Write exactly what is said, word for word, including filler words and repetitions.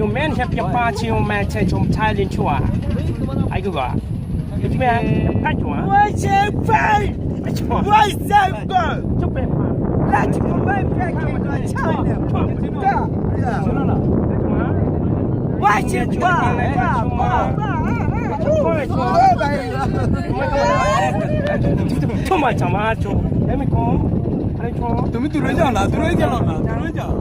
Your man have your party on my attention, Thailand tour. I go. It's man, I do. What's your fight? What's your go? Let's go, my friend. What's your go? Too much, I'm out. Let me go. Let me go. তুমি দূরে যাও না, দূরে যাও না, দূরে যাও।